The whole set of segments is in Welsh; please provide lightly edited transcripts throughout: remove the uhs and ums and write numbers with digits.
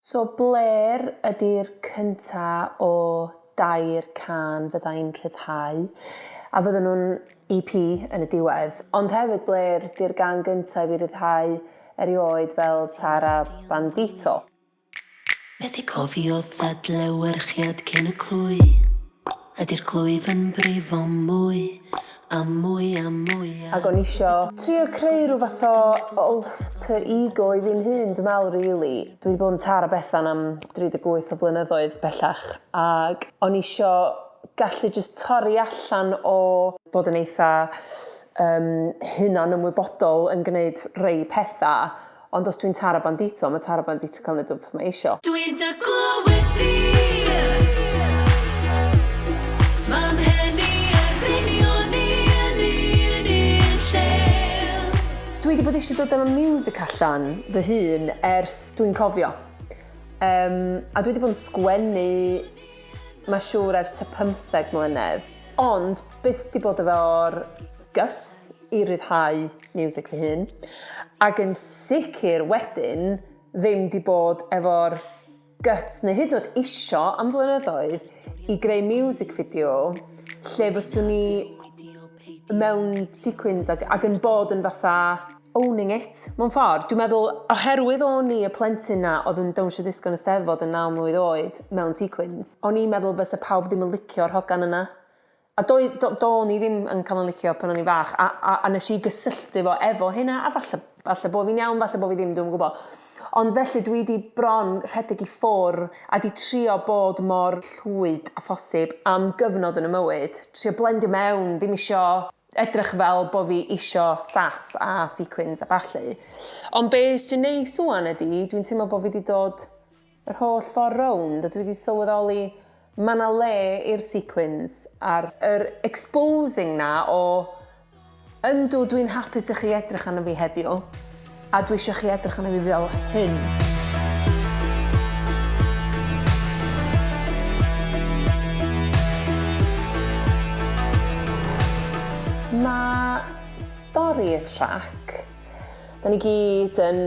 So Blair ydi'r cynta o dair cân fyddai'n rhyddhau, a fydden nhw'n EP yn y diwedd. Ond hefyd Blair 'di'r gân gynta i fi ryddhau erioed fel Tara Bandito. Methu cofio thadlewyrchiad cyn y clwy. Ydi'r clwyf yn brifo mwy a mwy a mwy a... Ag o'n isio trio creu rhyw fath o alter ego i fi'n hun dwi'n meddwl rili. Dwi 'di bod yn Tara Bethan am 38 o flynyddoedd bellach ag o'n isio gallu jyst torri allan o bod yn eitha yym hunan ymwybodol yn gneud rhei petha. Ond os dwi'n Tara Bandito, mae Tara Bandito cael neud beth mae isio. Dwi'n dy glywed di. Mae 'mhen i a'r union un un un lle. Dwi 'di bod eisiau dod efo music allan fy hun ers dwi'n cofio. Yym a dwi 'di bod yn sgwennu ma' siŵr ers tua pymtheg mlynedd. Ond byth 'di bod efo'r guts i ryddhau miwsig fy hun. Ac yn sicr wedyn ddim 'di bod efo'r guts neu hyd yn oed isio am flynyddoedd i greu music video lle fyswn i mewn sequins ac, ac yn bod yn fatha owning it mewn ffordd. Dwi'n meddwl oherwydd o'n i y plentyn 'na oedd yn dawnsio disgo yn y Steddfod yn 9 mlwydd oed mewn sequins, o'n i'n meddwl fysa pawb ddim yn licio'r hogan yna. A doedd, do, do'n i ddim yn cael yn licio pan o'n i'n fach, a, a, a nes i gysylltu fo efo hynna, a falle, falle bod fi'n iawn, falle bod fi ddim, dwi'm yn gwybod. Ond felly dwi 'di bron rhedeg i ffwr a 'di trio bod mor llwyd a phosib am gyfnod yn y mywyd. Trio blendio mewn, ddim isio edrych fel bo fi isio sass a sequins a ballu. Ond be sy'n neis ŵan ydi, dwi'n teimlo bo fi 'di dod yr holl ffordd rownd a dwi 'di sylweddoli ma' 'na le i'r sequins a'r yr exposing 'na o yndw dwi'n hapus i chi edrych arno fi heddiw a dwi isio chi edrych arno fi fel hyn. Ma' stori y trac, 'da ni gyd yn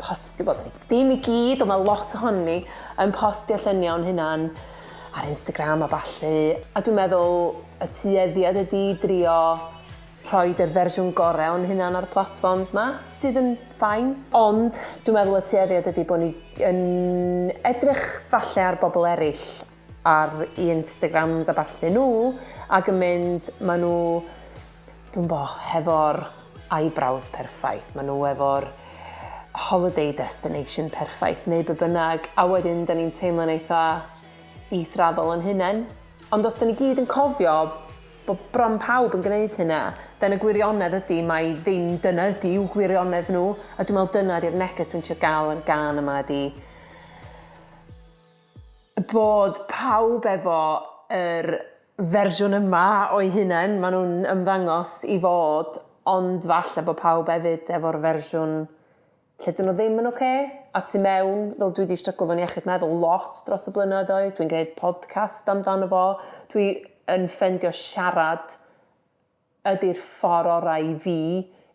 postio, wel, ddim i gyd, ond mae lot ohonon ni yn postio lluniau o'n hunan ar Instagram a ballu. A dwi'n meddwl y tueddiad ydy drio rhoi yr fersiwn gorau o'n hunan ar y platforms ma, sydd yn fine. Ond dwi'n meddwl y tueddiad ydy bod ni yn edrych falle ar bobl eraill ar i Instagrams a ballu nhw ac yn mynd, maen nhw, dwi'n bo, hefo'r eyebrows perffaith, maen nhw efo'r holiday destination perffaith neu be bynnag, a wedyn da ni'n teimlo'n eitha israddol yn hunain. Ond os da ni gyd yn cofio bod bron pawb yn gwneud hynna, then y gwirionedd ydy mai ddim dyna ydy i'w gwirionedd nhw, a dwi'n meddwl dyna ydy'r neges dwi'n trio gael yn gân yma ydy bod pawb efo yr fersiwn yma o'i hunain, maen nhw'n ymddangos i fod, ond falle bod pawb hefyd efo'r fersiwn lle dyn nhw ddim yn ocê. A tu mewn, fel dwi 'di stryglo fo'n iechyd meddwl lot dros y blynyddoedd, dwi'n gwneud podcast amdano fo, dwi yn ffendio siarad ydy'r ffordd orau i fi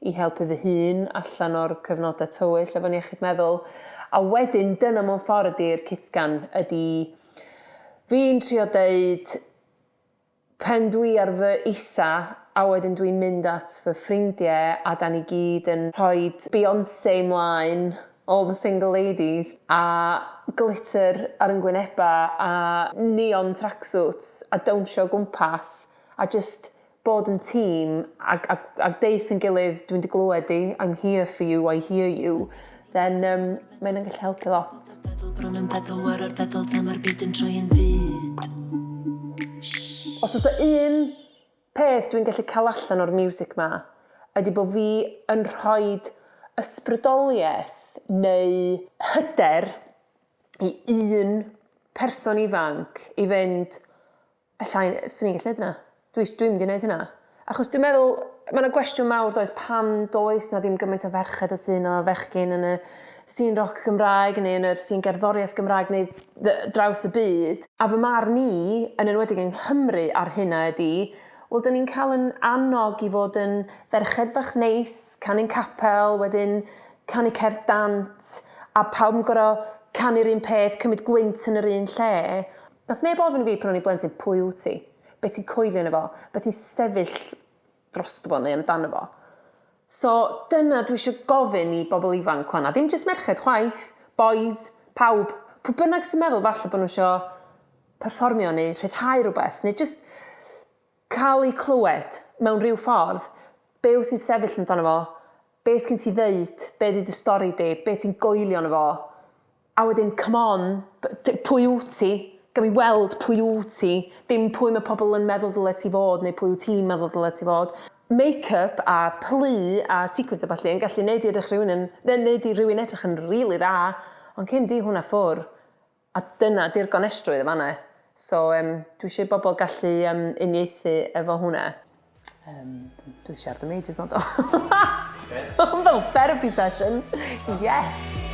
i helpu fy hun allan o'r cyfnodau tywyll efo'n iechyd meddwl. A wedyn dyna mewn ffordd ydy'r cytgan, ydy fi'n trio deud pen dwi ar fy isa a wedyn dwi'n mynd at fy ffrindiau a da ni gyd yn rhoi Beyonce mlaen, all the single ladies, a glitter ar yn gwyneba a neon tracksuits a dawnsio o gwmpas a jyst bod yn tîm ag ag ag deuth yn gilydd dwi'n dy glywed di, I'm here for you, I hear you, then um, mae hynna'n gallu helpu lot. Feddwl bron yn feddwl ar ar feddwl tan mae'r byd yn troi yn fud. Os oes un peth dwi'n gallu cael allan o'r music ma, ydy bod fi yn rhoi ysbrydoliaeth neu hyder i un person ifanc i fynd, Alla i, swn i'n gallu neud hynna. Dwi, dwi'n mynd i wneud hynna. Achos dwi'n meddwl, mae yna gwestiwn mawr does, pam does na ddim gymaint o ferched a sy'n o fechgyn yn y sîn roc Gymraeg neu yn yr sîn gerddoriaeth Gymraeg neu draws y byd. A fy marn i, yn enwedig yng Nghymru ar hynna ydi, wel, dyn ni'n cael yn annog i fod yn ferched bach neis, canu'n capel, wedyn canu cerdd dant, a pawb yn gorfod Canu'r un peth, cymryd gwynt yn yr un lle. Nath neb ofyn i fi pan o'n i'n blentyn, "Pwy wyt ti? Be ti'n coelio yno fo? Be ti'n sefyll drosto fo neu amdano fo?" So dyna dwi eisiau gofyn i bobl ifanc wan, a ddim jyst merched chwaith, boys, pawb. Pwy bynnag sy'n meddwl falle bod nhw eisiau perfformio neu rhyddhau rhywbeth, neu jyst cael eu clywed mewn rhyw ffordd, be wyt ti'n sefyll amdano fo, be sgyn ti ddeud, be 'di dy stori di, be ti'n goelio yno fo, a wedyn, come on, pwy wyt ti? Gawn mi weld pwy wyt ti, dim pwy mae pobl yn meddwl dyle ti fod neu pwy wyt ti'n meddwl dyle ti fod. Make-up a plu a sequins a ballu yn gallu neud i edrych rhywun yn, neu neud i rhywun edrych yn rili dda, ond cyn di hwnna ffwr. A dyna 'di'r gonestrwydd yn fan'na. So dwi eisiau i bobl gallu uniaethu efo hwnna. Dwi 'di siarad am ages na do? Fel therapy session. Yes!